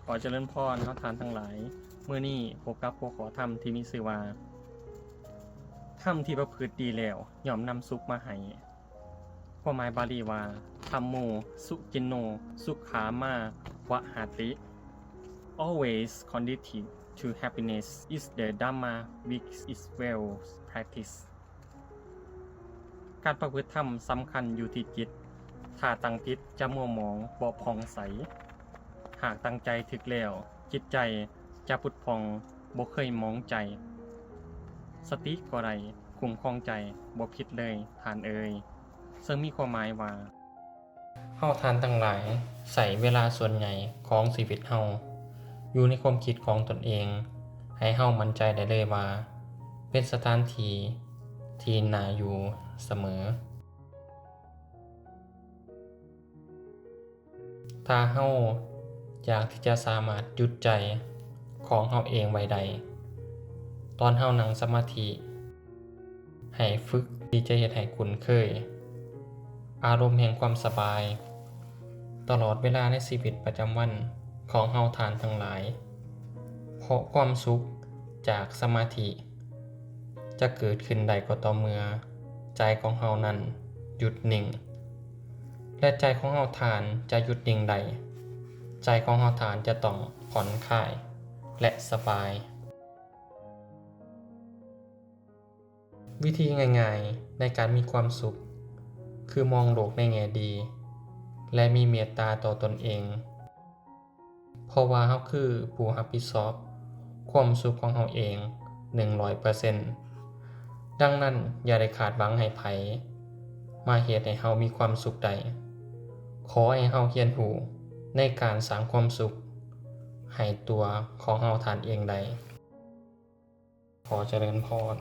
ຂໍຈະເລີນພອນເຮົາທ່ານທັງຫຼາຍ, ມື້ນີ້ພົບກັບຫົວຂໍ້ທຳທີ່ມີຊື່ວ່າ ທຳທີ່ປະພຶດດີແລ້ວ ຍ່ອມນຳສຸກມາໃຫ້. ຄວາມໝາຍບາລີວ່າ ທຳໂມ ສຸກິນໂນ ສຸຂາມາ ວະຫະຕິ. Always conducive to happiness is the Dhamma which is well practiced. ການປະພຶດທຳສຳຄັນຢູ່ທີ່ຈິດ, ຖ້າຕັ້ງຜິດຈະມົວໝອງບໍ່ຜ່ອງໃສ, ຫາກຕັ້ງໃຈຖືກແລ້ວ, ຈິດໃຈຈະຜຸດຜ່ອງ, ບໍ່ເຄີຍໝອງໃຈ. ສະຕິກໍໄດ້ຄຸ້ມຄອງໃຈ, ບໍ່ຜິດເລີຍທ່ານເອີຍ. ເຊິ່ງມີຄວາມໝາຍວ່າ ເຮົາທ່ານທັງຫຼາຍໃຊ້ເວລາສ່ວນໃຫຍ່ຂອງຊີວິດເຮົາຢູ່ໃນຄວາມຄິດຂອງຕົນເອງ, ໃຫ້ເຮົາໝັ້ນໃຈໄດ້ເລີຍວ່າເປັນສະຖານທີ່ທີ່ໜ້າຢູ່ສະເໝີ. ຖ້າເຮົາຢາກທີ່ຈະສາມາດຢຸດໃຈຂອງເຮົາເອງໄວ້ໄດ້ ຕອນເຮົານັ່ງສະມາທິ, ໃຫ້ຝຶກທີ່ຈະເຮັດໃຫ້ຄຸ້ນເຄີຍອາລົມແຫ່ງຄວາມສະບາຍ ຕະຫຼອດເວລາໃນຊີວິດປະຈຳວັນຂອງເຮົາທ່ານທັງຫຼາຍ, ເພາະຄວາມສຸກຈາກສະມາທິຈະເກີດຂຶ້ນໄດ້ກໍຕໍ່ເມື່ອໃຈຂອງເຮົານັ້ນຢຸດນິ່ງ ແລະ ໃຈຂອງເຮົາທ່ານຈະຢຸດນິ່ງໄດ້, ໃຈຂອງເຮົາທ່ານຈະຕ້ອງຜ່ອນຄາຍ ແລະ ສະບາຍ. ວິທີງ່າຍໆໃນການມີຄວາມສຸກ ຄືມອງໂລກໃນແງ່ດີ ແລະ ມີເມດຕາຕໍ່ຕົນເອງ, ເພາະວ່າເຮົາຄືຜູ້ຮັບຜິດຊອບຄວາມສຸກຂອງເຮົາເອງໜຶ່ງຮ້ອຍເປີເຊັນ. ດັ່ງນັ້ນ, ຢ່າໄດ້ຄາດຫວັງໃຫ້ໃຜມາເຮັດໃຫ້ເຮົາມີຄວາມສຸກໄດ້. ຂໍໃຫ້ເຮົາຮຽນຮູ້ໃນການສ້າງຄວາມສຸກໃຫ້ຕົວຂອງເຮົາທ່ານເອງໄດ້. ຂໍຈະເລີນພອນ.